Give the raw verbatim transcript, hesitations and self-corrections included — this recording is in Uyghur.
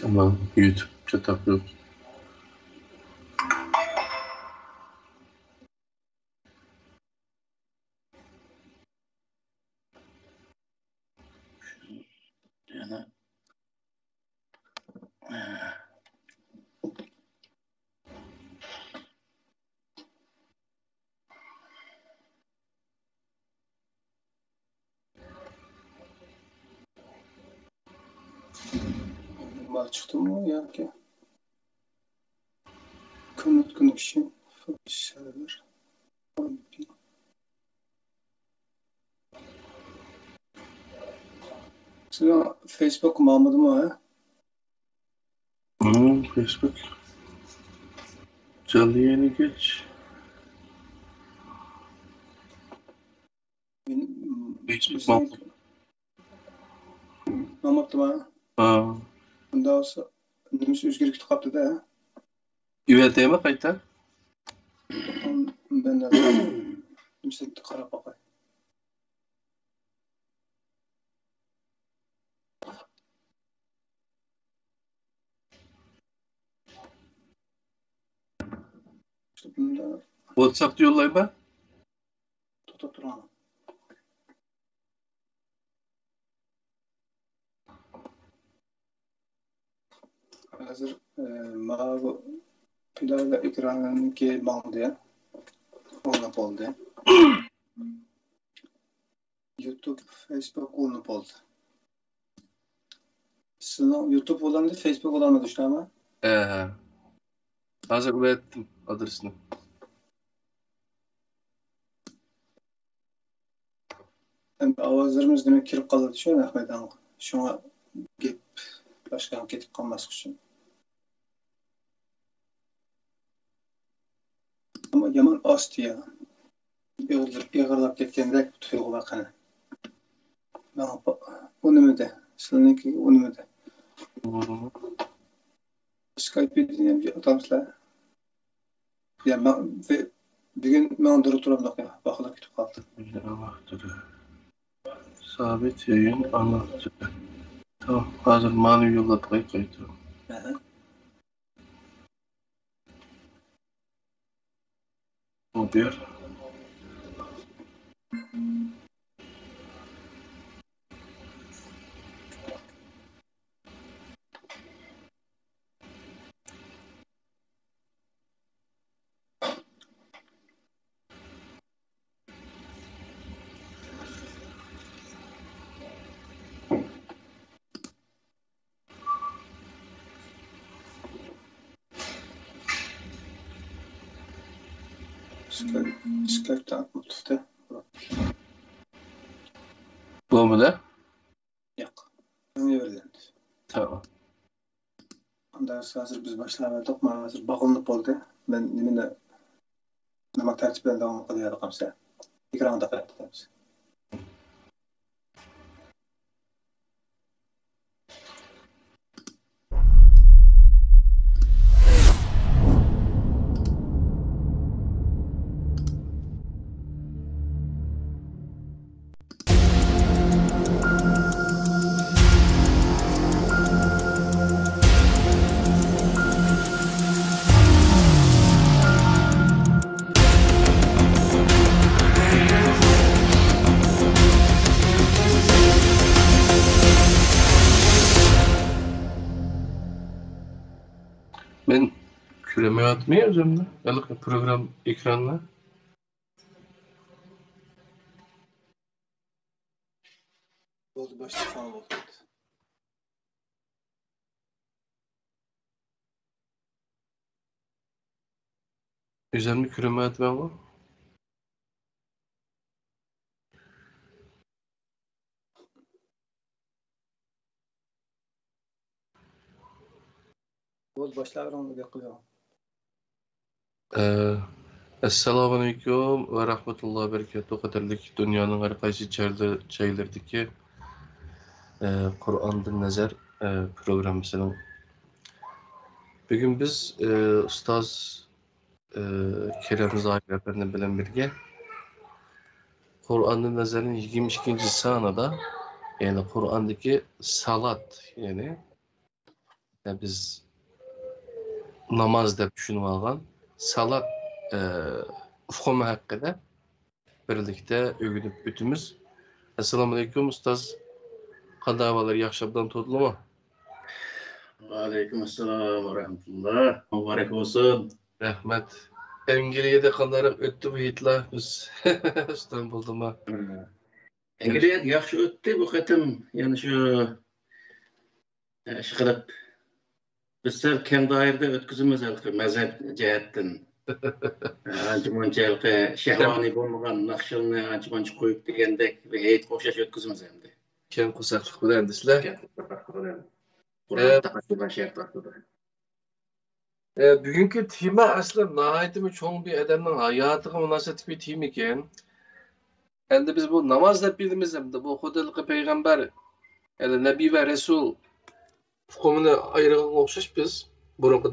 ئەمما يۇتۇب چاتاق يوق. يەنە ما چىقتىمۇ ياكى؟ كوننېكت كوننېكشن سېرۋېر. سىزنىڭ فېيسبۇك ماڭمىدىمۇ، ھە؟ مم، فېيسبۇك. جانلى يەنە كەچ. مېنىڭ فېيسبۇك ماڭمىدى. ماڭماپتىما؟ ھا. ئۇنداق بولسا نېمىسى ئۆزگىرىپ كېتىپ قاپتۇ-دە؟ ئېۋەتەيمۇ قايتا؟ مەن نېمىسىنى قاراپ باقاي. ۋاتساپتا يوللايمەن. توختاپ تۇرۇڭ. ھازىر، ئە، ماۋۇ پىدائىيلار ئېكرانىنىڭكى ماڭدى. ئورناپ بولدى. يۇتۇب، فېيسبۇك ئورناپ بولدى. سىزنىڭ يۇتۇب بولامدۇ، فېيسبۇك بولامدۇ، شۇنداقمۇ؟ ھە، ھە. ھازىر ئۇۋەتتىم ئادرېسنى. ئەمدى ئاۋازلىرىمىز دېمەك كىرىپ قالىدۇ شۇ نەق مەيدانغا. شۇڭا گەپ باشقا ياققا كېتىپ قالماسلىق ئۈچۈن. ئەمما يامان ئاستى يا. ئېغىرلاپ، ئېغىرلاپ كەتكەندەك تۇيغۇ بار قېنى. ماڭا ئۇنىمىدى. سىلىنىڭكىگە ئۇنىمىدى. بولدىمۇ؟ سكايپىدىن يەنە ئاتامسىلەر؟ يا، مەن، بۈ-، بۈگۈن ماڭا دۇرۇت تۇرۇملۇق يا، باھالاپ كېتىپ قالدى. سابىت يايىن ئاڭلاپ تۇر. تامام، ھازىر مانا يوللاپ قوياي قايتا. ئەھە. ئۇ بۇ يەر. سكايپ، سكايپ تارتماپتۇ. بولمىدى؟ ياق. يېڭى بىرلەندى. تامام. ئۇنداق بولسا ھازىر بىز باشلاۋەردۇق. مانا ھازىر باغلىنىپ بولدى. مەن نېمىنى، نېمە تەرتىپ بىلەن داۋام قىلىۋەردۇق ئەمسە. ئېكرانغا دىققەت قىلىمىز. مەن كۆرەلمەيۋاتىمەن ئۆزۈمنى، ھېلىقى پروگرام ئېكراننى. بولدى، باشلىساڭ بولدى. ئۆزۈمنى كۆرەلمەيۋاتىمەنغۇ. بولدى، باشلاۋېرىڭ، گەپ قىلىۋېرىڭ. ئە، ئەسسالامۇئەلەيكۇم ۋە رەھمەتۇللاھى ۋە بەرىكاتۇھ، قەدىرلىك دۇنيانىڭ ھەر قايسى جايلىرىدىكى، ئە، قۇرئاندىن نەزەر، ئە، پروگراممىسىنىڭ. بۈگۈن بىز، ئە، ئۇستاز، ئە، كېرەم زاھىر ئەپەندى بىلەن بىرگە قۇرئاندىن نەزەرنىڭ يىگىرمە ئىككىنچى سانىدا، يەنى قۇرئاندىكى سالات، يەنى بىز ناماز دەپ چۈشىنىۋالغان سالات، ئە، ئۇقۇمى ھەققىدە بىرلىكتە ئۆگىنىپ ئۆتىمىز. ئەسسالامۇئەلەيكۇم، ئۇستاز. قانداق ئەھۋاللار، ياخشى ئابدان تۇردىلىمۇ؟ ۋەئەلەيكۇم ئەسسالام ۋە رەھمەتۇللا. مۇبارەك بولسۇن. رەھمەت. ئەنگلىيەدە قانداقراق ئۆتتى بۇ ھېيتلار؟ بىز ئىستانبۇلدىمۇ؟ ئەنگلىيە ياخشى ئۆتتى بۇ قېتىم. يەنە شۇ، ئىشقىلىپ، بىز سەل كەڭ دائىرىدە ئۆتكۈزىمىز ھېلىقى مەزھەپ جەھەتتىن. ئانچە مۇنچە ھېلىقى شەھۋانىي بولمىغان ناخشىلارنى ئانچە مۇنچە قويۇپ دېگەندەك بىر ھېيتقا ئوخشاش ئۆتكۈزىمىز ئەمدى. كەڭ قورساقلىق بىلەن دېسىلە. كەڭ قورساقلىق بىلەن. ئە، قۇرئان تاقاشتۇرغان شەرت ئاستىدا. ئە، بۈگۈنكى تېما ئەسلى ناھايىتىمۇ چوڭ بىر ئادەمنىڭ ھاياتىغا مۇناسىۋەتلىك بىر تېما ئىكەن. ئەمدى بىز بۇ ناماز دەپ بىلىمىز ئەمدى. بۇ خۇددى ھېلىقى پەيغەمبەر، يەنى نەبىي ۋە رەسۇل ئۇقۇمىنى ئايرىغانغا ئوخشاش بىز بۇرۇنقى